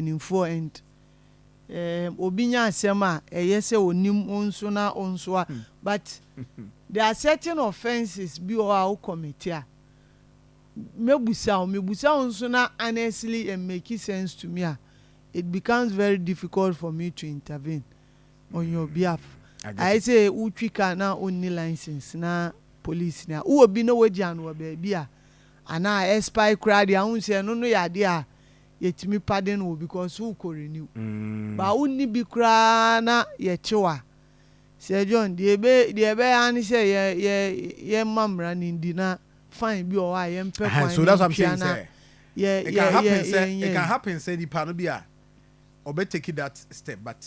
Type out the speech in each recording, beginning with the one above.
Mpanimfoɔ and obi nya asɛm a ɛyɛ sɛ onim nso na nso a, but there are certain offences bi wɔ hɔ a wo commit a, mebusa wo, mebusa wo nso na honestly and make sense to me a, it becomes very difficult for me to intervene on your behalf. Ayɛ sɛ wotwi car na onni license na police na wowɔ bi na wagya no wɔ baabi a anaa expire koraa deɛ, ahu sɛ ɛno no yɛ adeɛ a yɛtumi pardon wo because wokɔ renew ba wonni bi koraa na yɛkyew a, Sir John, deɛ ebe deɛ ɛbɛyɛ ne sɛ yɛ yɛ yɛma mmara no ndi na fine bi wɔ hɔ a yɛmpɛ kwan. So that's what I'm saying sɛ yɛ it can happen sɛ, it can happen sɛ nipa no bi a ɔbɛ take that step, but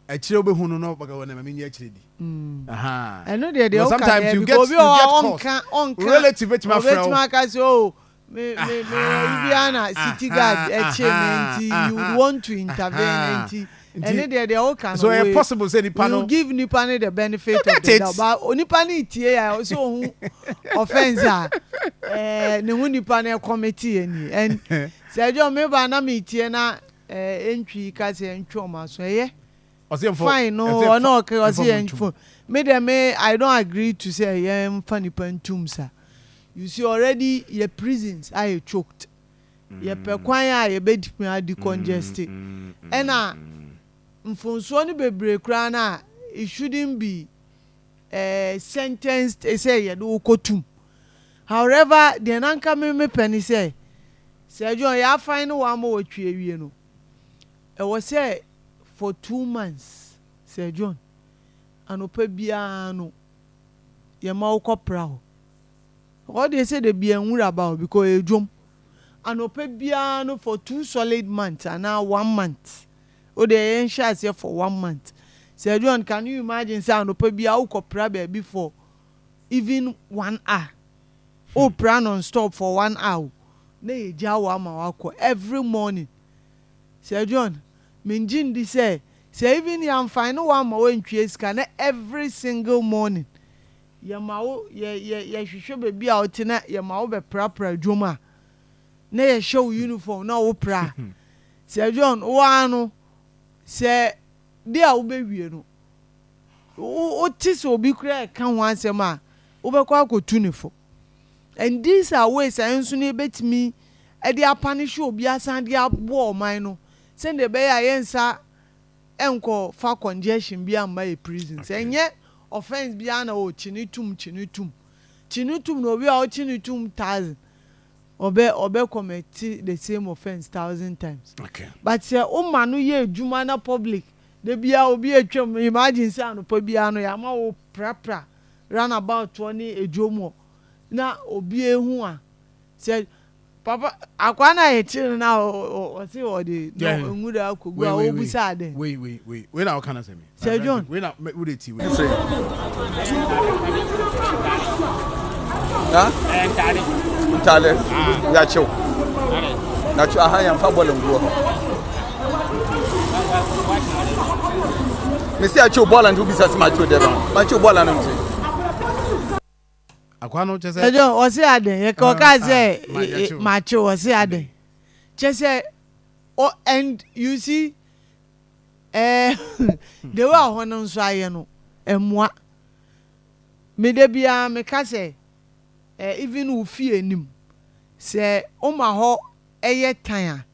akyire wobɛhu no no bɛka wɔ na mami nyɛ akyire di. Ɛno deɛ woka deɛ, because obi wɔ hɔ ɔnka ɔnka relative bɛtumi afrɛ wo. Obɛtumi aka sɛ, "Oh, me me ayi bi na city guard ɛkye me," nti you would want to intervene. Nti ɛne deɛ woka no, so ɛyɛ possible sɛ nipa no we give nipa no the benefit of the doubt, but nipa no tie a ɔsɛ ohun offence a ne ho nipa no commit yɛ ni. And sɛ ɛdwa mi ba na mi tie na ntwi ka sɛ ntwi ɔmo aso, ɛyɛ fine no, ɔno ɔkɛ ɔsɛ yɛn fo me de me, I don't agree to say yɛn fa nipa ntum sa. You see, already yɛ prisons ayɛ choked, yɛpɛ kwan a yɛbɛtumi adi congest, ɛna mfonsoɔ no bebree koraa na it shouldn't be sentenced sɛ yɛde wo kɔtum. However, deɛ nanka me mepɛ ne sɛ John yɛafan no wɔn ama wɔtwi awie no, ɛwɔ sɛ for 2 months, Sir John, anɔpa biara no yɛma wo kɔpra hɔ. Ɔde sɛ de bia nwura ba hɔ because edwom anɔpa biara no for 2 solid months anaa one month o de, yɛn hyɛ aseɛ for one month. Sir John, can you imagine sɛ anɔpa biara wokɔpra baabi for even one hour, o pra non stop for one hour na yɛgya wɔ ama wakɔ every morning? Sir John, mengye ndi sɛ even yɛamfan no wama wɔntwie sika na every single morning yɛma wo yɛ yɛ yɛhwehwɛ baabi a wote na yɛma wo bɛprapra dwom a na yɛhyɛ wo uniform na wo pra. Sir John, waa no sɛ de a wobɛwie no, wote sɛ obi kura ɛka ho asɛm a, wobɛkɔ akɔtu ne fo. And these are ways a nso no yɛbɛtumi ɛde apunish obi asan de aboɔ ɔman no sɛdeɛ ɛbɛyɛ a yɛnsa ɛnkɔ fa congestion bi amma yɛ prison. Sɛ ɛnyɛ offence bi na o kyini tum, kyini tum, kyini tum, na obi a ɔkyini tum 1,000, ɔbɛ commit the same offence 1,000 times. But sɛ ɔma no yɛ adwuma na public de bia obi atwam, imagine sɛ anɔpa biara no yɛama wo prapra roundabout hɔ ne edwom hɔ na obi ehu a, sɛ papa akwa na yɛkyerɛ no na ɔse ɔde nwura akɔgu a, ɔbusa ade. Wei wei wei wei na ɔka na sɛ mi. Sir John. Wei na wo de ti wei. Ha? Ntaale. Yɛakyew. Yɛakyew aha, yɛmfa bɔɔla ngu hɔ. Mesi akyew bɔɔla nti wobisa sɛ makyew dɛ bɛn. Makyew bɔɔla no nti. Akwa no kyɛ sɛ. Sir John, ɔse aden yɛka ɔka sɛ makyew, ɔse aden kyɛ sɛ o. And you see, the way a hɔ no nso ayɛ no, ɛmoa mede biara meka sɛ even wo fie anim sɛ woma hɔ ɛyɛ tan a,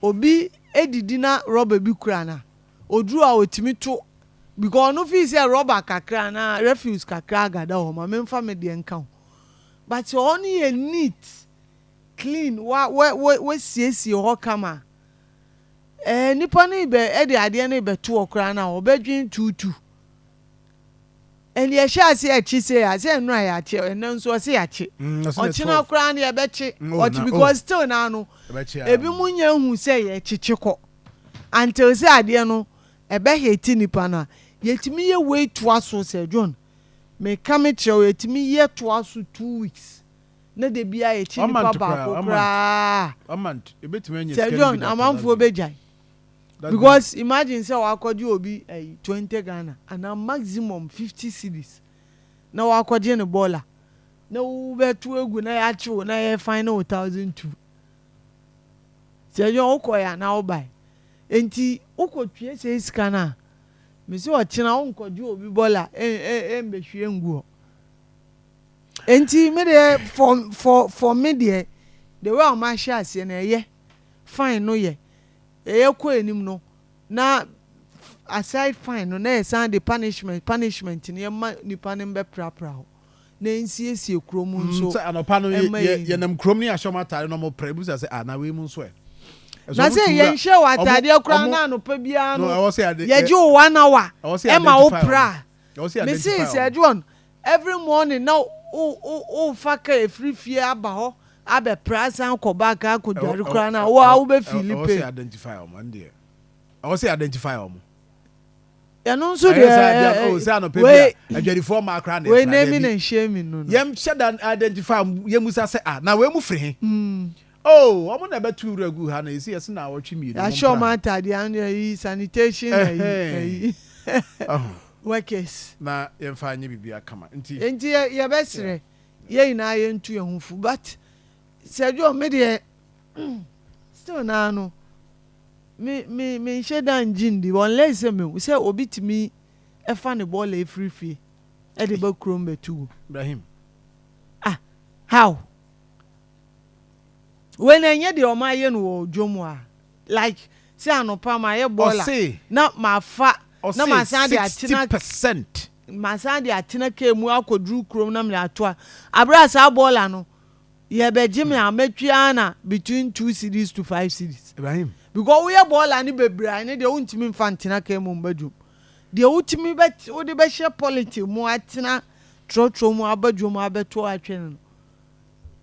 obi edidi na rɔba bi kura na oduru a, otumi to because ɔno fi sɛ rɔba kakra na refuse kakra agada hɔ ma memfa me deɛ nka ho. But sɛ ɔno yɛ neat, clean, wa wa wa wasiesie hɔ kama, nipa no bɛ ɛde adeɛ no bɛto hɔ koraa na ɔbɛdwen tuutu. Ɛnni ɛhyɛ ase akyi sɛ ase ɛnu a yɛakye, ɛnɛ nso ɔse yɛakye, ɔkyena koraa no yɛbɛkye ɔkye because still na no ebi mu nya hu sɛ yɛkyekye kɔ until sɛ adeɛ no ɛbɛhete nipa no a, yɛtumi yɛ wei toa so. Sir John, meka me kyerɛw, yɛtumi yɛ toa so 2 weeks na de bia yɛkyi nipa baako koraa. Sir John, amanfoɔ bɛgyae because imagine sɛ wakɔgye obi ɛyi 20 Ghana ana maximum 50 cedis na wakɔgye ne bɔɔla na wobɛto egu na yɛakyew na yɛ fine no 1,200. Sɛ yɛ wokɔɛ anaa wobae. Enti wokɔtwie sei sika no a, mese ɔkyena wonkɔgye obi bɔla ɛmbɛhwie ngu hɔ. Enti me deɛ for for for me deɛ the way a wɔn ahyɛ aseɛ no ɛyɛ fine no yɛ ɛyɛ kɔ anim no na aside fine no na yɛsan de punishment punishment no yɛma nipa no mbɛprapra hɔ na nsiesie kurom nso. Sɛ anɔpa no ɛma yɛ yɛn. Yɛnam kurom ne yɛahyɛ wɔn ataade na wɔn pra ebi sɛ ah na wei mu nso ɛ. Ɛsɛ Na wɔn sɛ tu wura yɛnhyɛ wɔ wɔn ataadeɛ koraa wɔn na anɔpa biara no no ɛwɔ sɛ yɛde yɛgye wo one hour ɛwɔ sɛ ɛma wo identify wɔn pra. Ɛwɔ sɛ Mese identify sɛ wɔn. John every morning na wo wo wofa kaa efiri fie aba hɔ abɛpra asan kɔ back Ɛwɔ akɔdware ɛwɔ koraa na wo a ɛwɔ wobɛ feel ɛwɔ sɛ pain. identify wɔn ɛno deɛ ɛwɔ sɛ identify wɔn. Ɛno nso Ɛyɛ deɛ sɛ abia oh sɛ anɔpa bi wei a adwadifoɔ mmaa koraa na wei ɛpra naming daabi. and shaming no. Yɛm hyɛ da identify wɔn yɛn musa sɛ ah na wei mu firi he. Oh wɔn na ɛbɛto wura gu ha na esi yɛsi na awɔtwe mmienu wɔn Yɛahyɛ mpra ɔmo ha. ataadeɛ ano ayi sanitation ayi Ɛhɛn. ayi Ɔho. workers. Na yɛmfa nyɛ biribi akama nti. Nti yɛ yɛbɛsrɛ yɛn nyinaa yɛntu yɛn ho fo but sɛ John me deɛ still naa no me me me nhyɛ da ngye ndi unless sɛ mehu sɛ obi tumi ɛfa ne bɔɔla efiri fie ɛde ba kurom bɛtu gu. Ibrahim. Ah, how? Wei na ɛnyɛ deɛ ɔmo ayɛ no wɔ dwom a like sɛ anɔpa ma ayɛ bɔɔla Ɔse na ma fa na ma ɔse san de sixty atena percent. ma san de atena kaa mu akɔduru kurom na mede ato a abere a saa bɔɔla no yɛbɛgye me a mɛtwia na between 2 cedis to 5 cedis Ibrahim. Because woyɛ bɔɔla no bebree a ɛne deɛ wontumi mfa ntena kaa mu mba dwom deɛ wotumi bɛ wode bɛhyɛ polythene mu atena trɔtrɔ mu aba dwom abɛto atwene no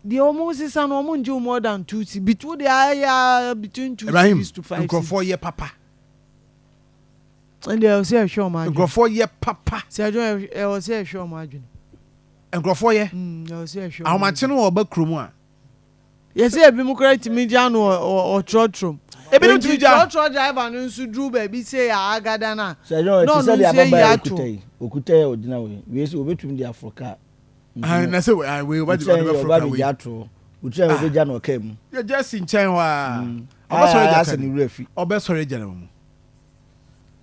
deɛ wɔn sesa no wɔn ngye wo more than 2 cedis between deɛ ayɛ a between two Ibrahim cedis to 5 nkurɔfoɔ cedis yɛ papa. Ɛndeɛ ɛwɔ sɛ ɛhwɛ wɔn adwene. Nkurɔfoɔ yɛ papa. Sɛ ɛdwon ɛwɔ sɛ ɛhwɛ wɔn adwene. Nkurɔfoɔ yɛ. Ɛwɔ sɛ ɛhwɛ wɔn Ahomakye adwene. no wɔ ɔba kurom a. Yɛsɛ ebi mu koraa tumi gya no wɔ ɔtrɔtrɔ mu. Ebinom Nti tumi gya. Trɔtrɔ driver no nso duru baabi sɛ yɛ agada no a Sɛ ɛnyɛ na ɔte ɔno sɛ deɛ nso ayi ababaa yi ato. okuta yi okuta yi a ogyina hɔ yi wei sɛ obetumi de aforo kaa. Ayi na sɛ ayi wei ɔba de Wokyerɛ ɔde yɛ bɛforo ɔba ka wei. bɛgya ato wokyerɛ yɛ ɔbɛgya na ɔkaa mu. Yɛgya si nkyɛn hɔ a. Ɔbɛsɔre Ayɛ agya asɛ ka ne ni. wura fi. Ɔbɛsɔre agya na mu.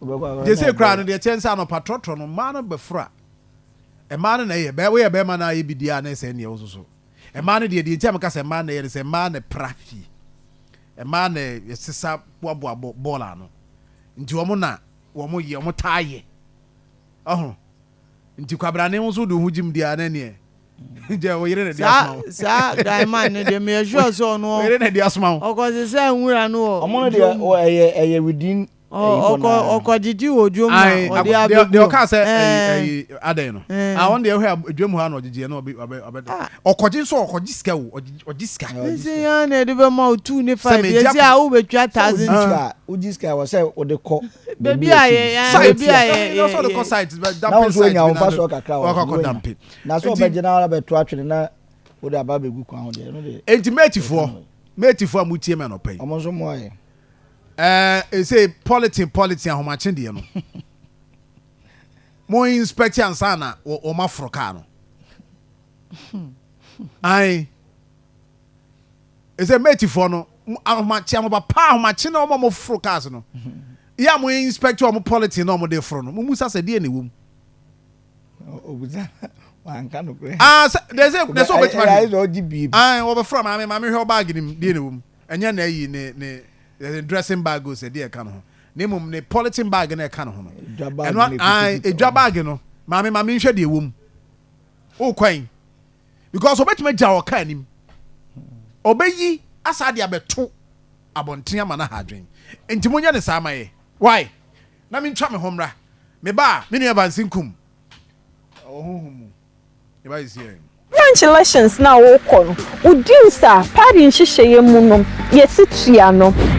Ɔbɛkɔ akɔyɛ Gye sɛ na koraa no ɛbɛyɛ. deɛ kyɛn sɛ anɔpa trɔtrɔ no mmaa no bɛforo a mmaa no na ɛyɛ bɛɛ woyɛ bɛrima no ayɛ bi deɛ a na ɛsɛ neɛ wo soso mmaa no deɛ deɛ nti a meka sɛ mmaa na ɛyɛ no sɛ mmaa na pra fie mmaa na ɛsesa boaboa bɔɔl ano nti wɔn na wɔn yɛ wɔn taa yɛ ɔho nti kwabrane nso de ho gyim deɛ a na neɛ gye wo yere na de asoma Saa wo. Saa guy man no deɛ meyɛ sure sɛ ɔno Wo yere na de asoma wo. Ɔkɔ sesa nwura no wɔ Ɔmo no deɛ dwom. ɔ ɛyɛ ɛyɛ within ɛyi hɔ Ɔkɔ naa. ɔkɔgyegye wɔ dwom na Ayi ɔde deɛ abɛgu deɛ hɔ. ɔkaa sɛ ɛyi Ɛɛ ɛyi adɛn no. Ɛɛ. Ah ɔno deɛ ɔhwɛ a dwam hɔ a na ɔgyegyeɛ na ɔbɛ ɔbɛ ɔbɛ Ah. ɔkɔgye nso ɔkɔgye sika o ɔgye ɔgye sika. Ɔgye Sisi sika. ya na ɛde bɛma wo two ne Sɛ five megye yɛsi a wobɛtwa Sɛ wogye 1,000 two. sika a wogye sika a wɔ sɛ wode kɔ Baabi baabi a a yɛ ɛsi yɛ Site baabi a yɛ na sɛ ɔde yɛ kɔ yɛ site bɛ na wo dumping nso site woanya bi wo na mfa ade soɔ kakra wɔ wakɔ so akɔ woanya dump. Na sɛ Nti ɔbɛgye na wabɛto atwene na wode aba abɛgu kwan ho deɛ ɛno deɛ enti matefoɔ matefoɔ a motie me anɔpa yi. Ɔmo nso mmoa yɛ. Ɛɛ ese polythene polythene ahomakye deɛ no mo inspect ansa na wɔn aforo kaa no ayi ese matefoɔ no ahomakye ahoba paa ahomakye na wɔn a wɔforo cars no yɛ a mo inspect wɔn polythene na wɔn de foro no mo musa sɛ deɛ na ɛwɔ mu. Obusa wanka no korɛ. Aa sɛ de sɛ de sɛ ɔbɛtuma Ɛyɛ hwɛ. sɛ ɔgye bie. Ayi wɔbɛforo maame maame hwɛ ɔbaagi nim deɛ na ɛwɔ mu ɛnyɛ na ɛyi ne ne ne dressing bag o sɛ deɛ ɛka no ho na mmom ne polythene bag na ɛka no ho no. Edwa bag Ɛno na ayi ekuta edwa bag no maame maame nhwɛ deɛ ɛwɔ mu o kwan because ɔbɛtumi agya wɔ kaa anim ɔbɛyi asa de abɛto abɔnten ama no ha adwen nti mo nyɛ ne saa ma yɛ why na mi ntwa me ho mmra me ba a me nua Vansi Nkum ɔwɔ honhom mu yɛba yɛ si yɛn. Branch elections na wokɔ no, wo dues a party nhyehyɛeɛ mu no yɛsi tua no.